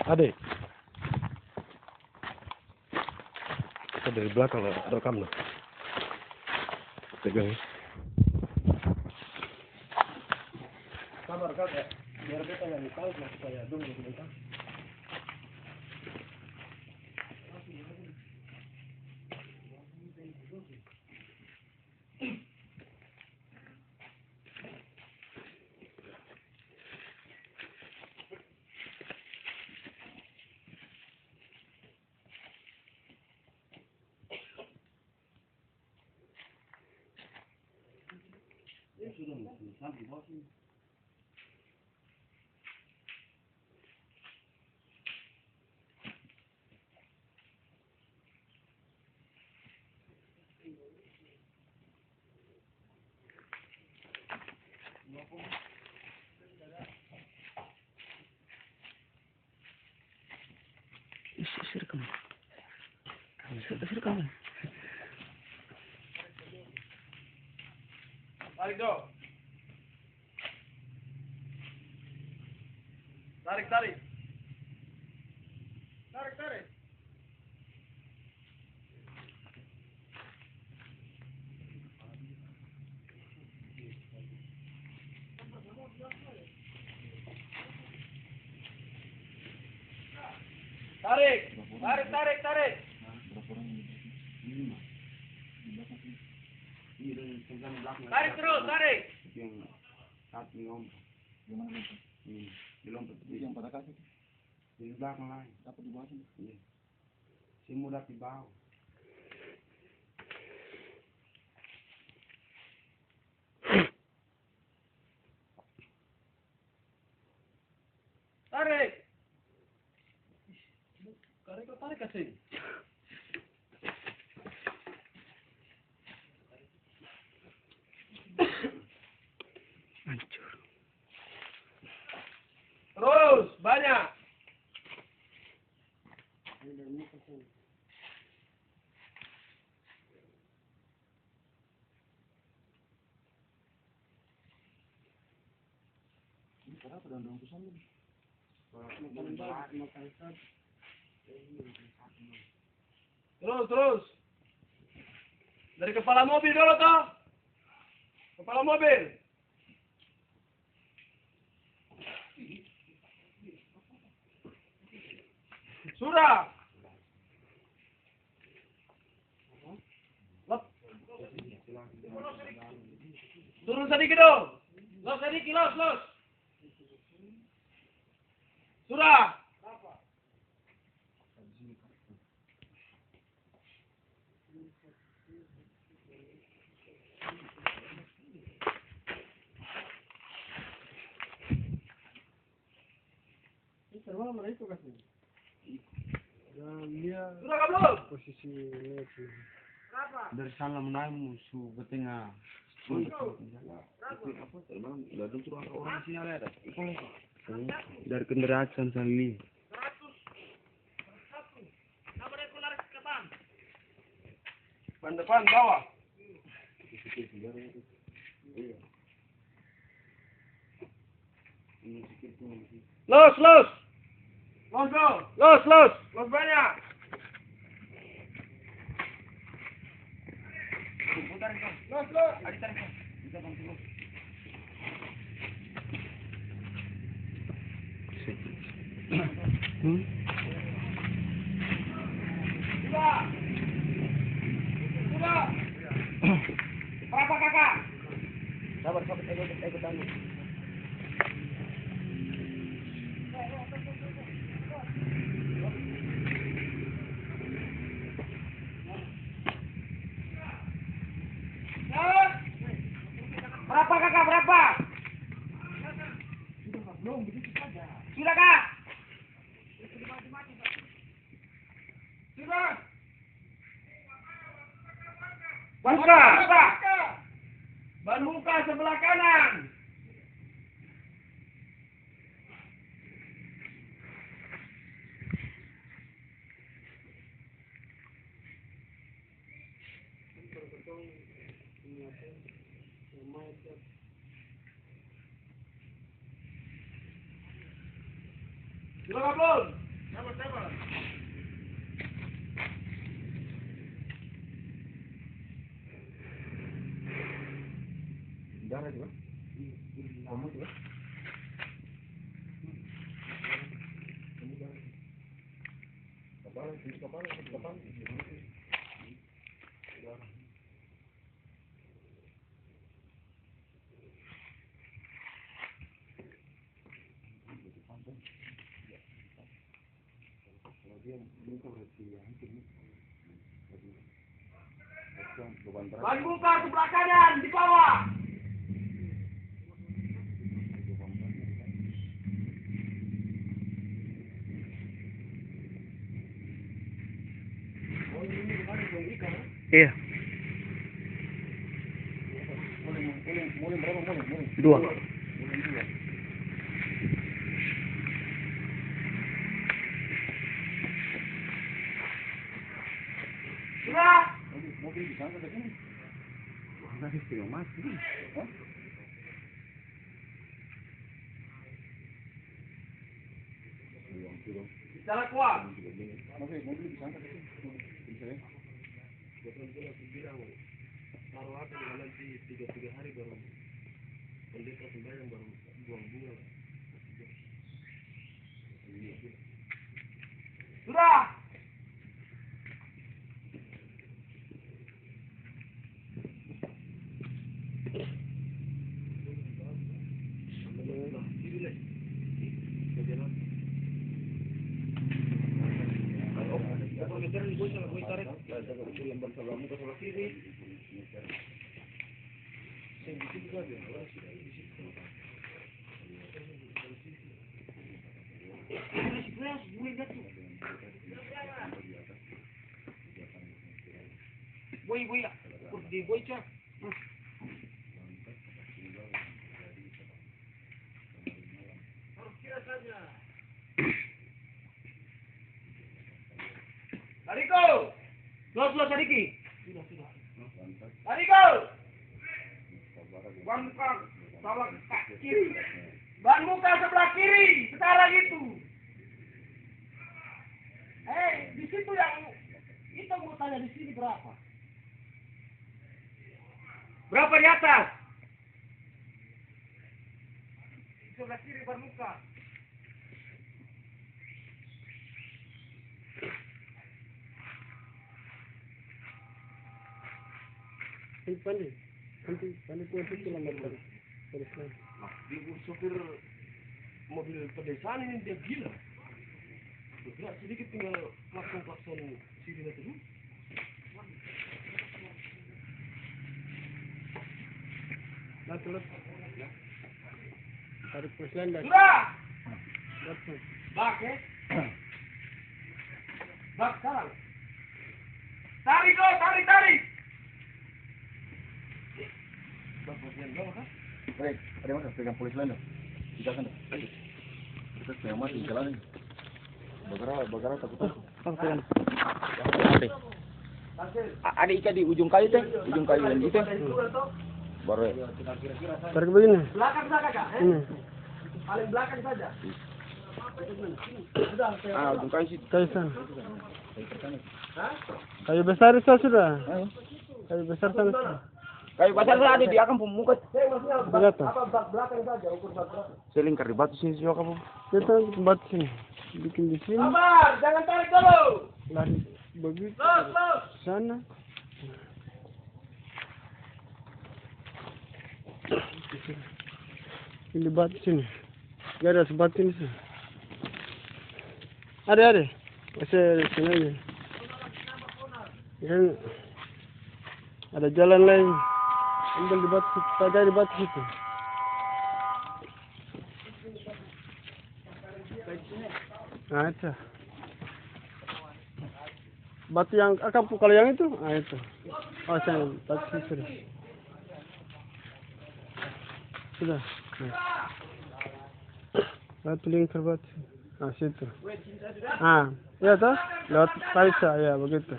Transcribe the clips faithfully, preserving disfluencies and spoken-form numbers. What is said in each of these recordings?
Ade. Kita dari belakang, ya, rekam, nah. Pegang. Sabar, Kak, ya. Biar beta yang tahu, supaya dulu sebentar. Isi, isi rekaman. Isi, isi rekaman. Tarik dong. Tarik, tarik. Tarik, tarik. Tarik, tarik, tarik, tarik. Tarik terus, tarik. Yang satu ni, Om. Yang mana itu? Ini, di lompat. Itu yang patah kaki itu? Di belakang lain. Dapat di bawah sini? Iya. Saya mau dapat di bawah. Tarik! Tarik, tarik, kasih. Hancur. Terus, banyak. Terus, terus. Dari kepala mobil dolo to. Kepala mobil. Sudah. Lep. Turun sadiki dong. Los sadiki, los, los. Sudah. Sudah ka blum? Posisi ini. Dari sana nae su batenga. Itu apa? Tadi malam gadung turun orang sini ada. Dari kendaraan Sansan Lee. Ban depan, bawah. Los, los. Los, los. Los, los. Los banyak. Los, los. Hmm? Berapa, Kakak? Sabar, sabar, ego, ego tanya. Berapa, Kakak, berapa? Sudah, Kak. Sudah. Buka. Buka. Ban muka sebelah kanan. Sudah, Bun? Darah juga. Kamu juga. Kepala, kepala, kepala. Ban muka sebelah kanan, di bawah. Iya. Dua. Sudah. Bicara kuat. Betul, betul, aku bilang, taruh apa di dalam, di tiga, tiga hari baru pendeta sembahyang, baru buang bunga. Sudah. Boy, boy, ah. Di boy, cak. Tariko! Los, los, sadiki. Tariko! Ban muka, salah kiri. Ban muka sebelah kiri. Sekarang itu. Eh, di situ yang itu mau tanya di sini berapa? Berapa di atas? Sebelah kiri bermuka. Ini pandai. Nanti pandai tuan situ lambat kali. Terus kan. Nah, dia sopir mobil pedesaan ini dia gila. Bergerak sedikit tinggal klakson-klakson. Tarik pos landa. Sudah. Bak, eh? Bak, sekarang. Tarik, oh, tarik, tarik. Bak, bagian bawah, kan? Rek, ada yang pegang polis lain, dong. Di belakang, dong. Kita pegang mati di jalan ini. Bagara, bagara takut, takut. Apa? A-, ada ikat di ujung kayu teh, ujung kayu yang itu. Baru ya. Tarik begini. Belakang saja, Kak, eh? Ini. Paling belakang saja. Ah, ujung kayu situ. Kayu sana. Kayu besar itu sudah. Hah? Kayu besar sana sudah. Kayu besar sana ada di akang pemuka. Di atas. Apa, bak belakang saja, ukur bak belakang. Saya lingkar di batu sini, siapa, Bang? Kita batu sini. Bikin di sini. Sabar, jangan tarik dulu. Lari begitu. Los, los. Sana. Ini batu sini. Garis batu ini sih. Ada, ada. Masih ada sini aja. Kan ada jalan lain. Ambil di batu situ, pagar di batu situ. Nah, itu. Batu yang akang pu-, kalau yang itu, ah, itu. Oh, saya batu situ sudah. Sudah. Nah. Batu lingkar batu. Ah, situ. Ah, iya toh? Lewat Faisa, ya, begitu.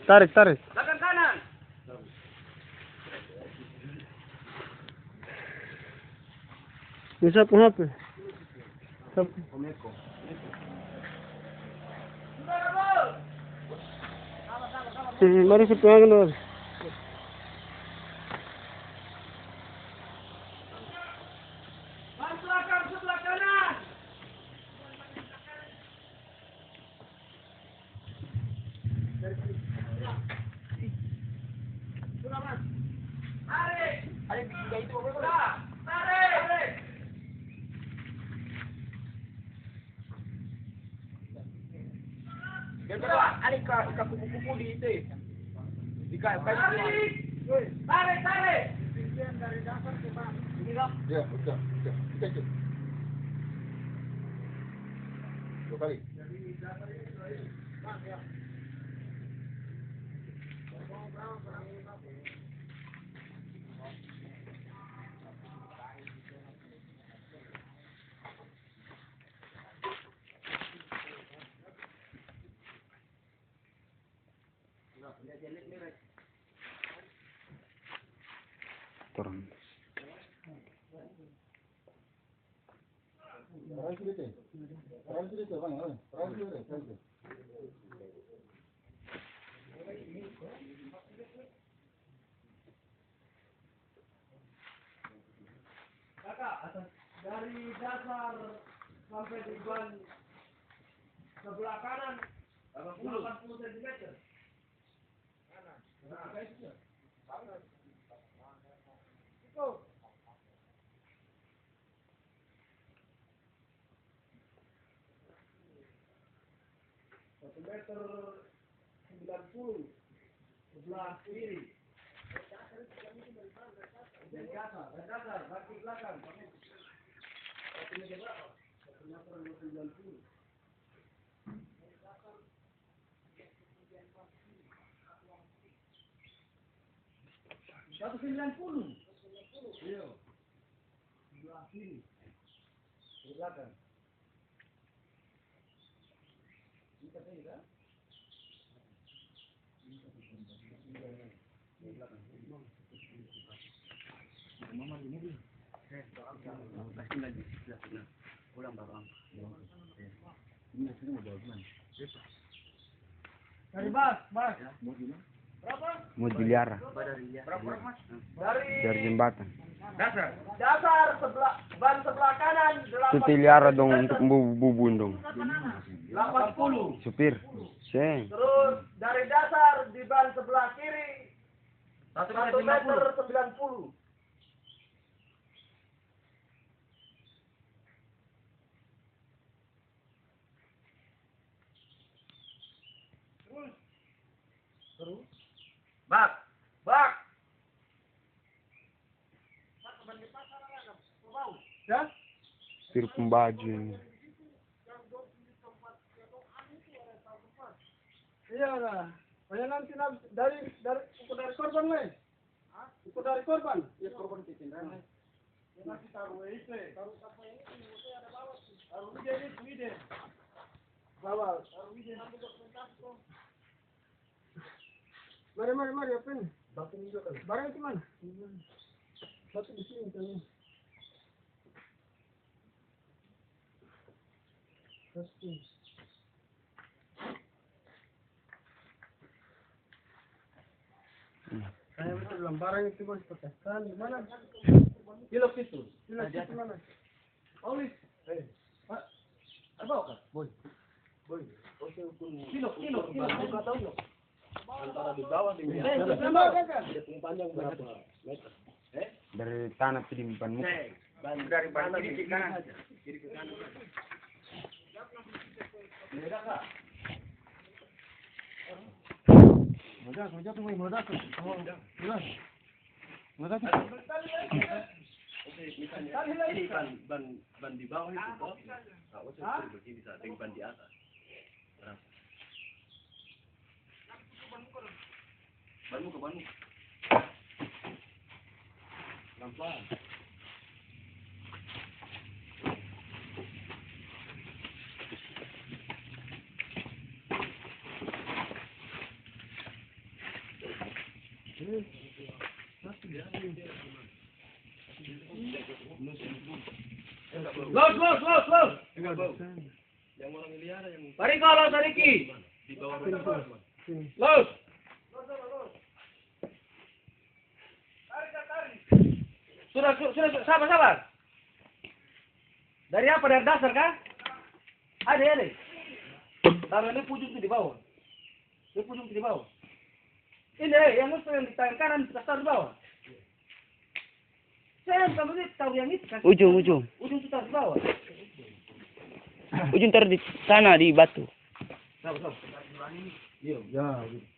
Tarik, tarik. Ini siapa H P? Hmm, baru sepegang dulu. Biar beta bale ka, ka kupu-kupu di itu, eh. Di ka-, kayu. Tarik! Tarik, tarik! Iya, udah, udah, udah, udah. Dua kali. Torang. Kaka, atas, dari dasar sampai di ban sebelah kanan, delapan puluh sentimeter. Nah. Satu meter sembilan puluh sebelah kiri. Dari dasar, dari dasar, kaki belakang. Satu meter berapa? Satu meter sembilan puluh. Satu sembilan puluh. Iya. Sebelah kiri. Di belakang. Ini katanya, kan? Dari bas, bas. Berapa? Mau dipelihara. Berapa, Mas? Dari Dari jembatan. Dasar. Dasar sebelah, ban sebelah kanan delapan puluh. Itu pelihara dong untuk bu-, bubun dong. Delapan puluh. Supir. Seng. Terus dari dasar di ban sebelah kiri satu meter sembilan puluh. Terus. Terus. Bak. Bak. Ya? Supir pung baju ini. Iya lah. Pokoknya nanti na-, dari, dari, ukur dari korban lai. Hah? Ukur dari korban. Iya, korban ke kendaraan lai. Dia nanti taruh itu, eh. Taruh sampai ini, ini ada bawah sih. Taruh ide itu, ide. Bawah. Taruh ide. Ambil dokumentasi, kong. Mari, mari, mari, apa ini? Barang itu mana? Satu di sini, misalnya. Satu. Saya bilang barang itu, Mas, pakai stand di mana? Kilo itu. Kilo itu mana? Paulis. Eh. Pak, ada bawa, Kak? Boy. Boy. Kilo, kilo, kilo. Buka tahu, kilo. Antara di bawah dengan di atas. Eh, dia punya panjang berapa meter? Eh? Dari tanah pi di ban muka. Eh, ban, dari ban kiri ke kanan. Kiri ke kanan. Beda, Kak. Meledak, meledak, mulai meledak. Oh, jelas. Meledak. Oke, misalnya ini ban, ban, ban di bawah itu, toh. Nah, oke, begini, saat yang ban di atas. Berapa? Ban muka, ban muka. Pelan-pelan. Los, los, los, los. Pariko, los, Riki. Los. Sudah, su-, sudah, su-, sabar, sabar. Dari apa? Dari dasar ka? Ada, ada. Taruh ini pujung tu di bawah. Ini pujung tu di bawah. Ini, eh, yang musti yang di tangan kanan, taruh di bawah. Saya yang kamu lihat, taruh yang itu, kan? Ujung, ujung. Ujung tu taruh di bawah. Ujung taruh di sana, di batu. Sabar, sabar. Iya. Ya, gitu.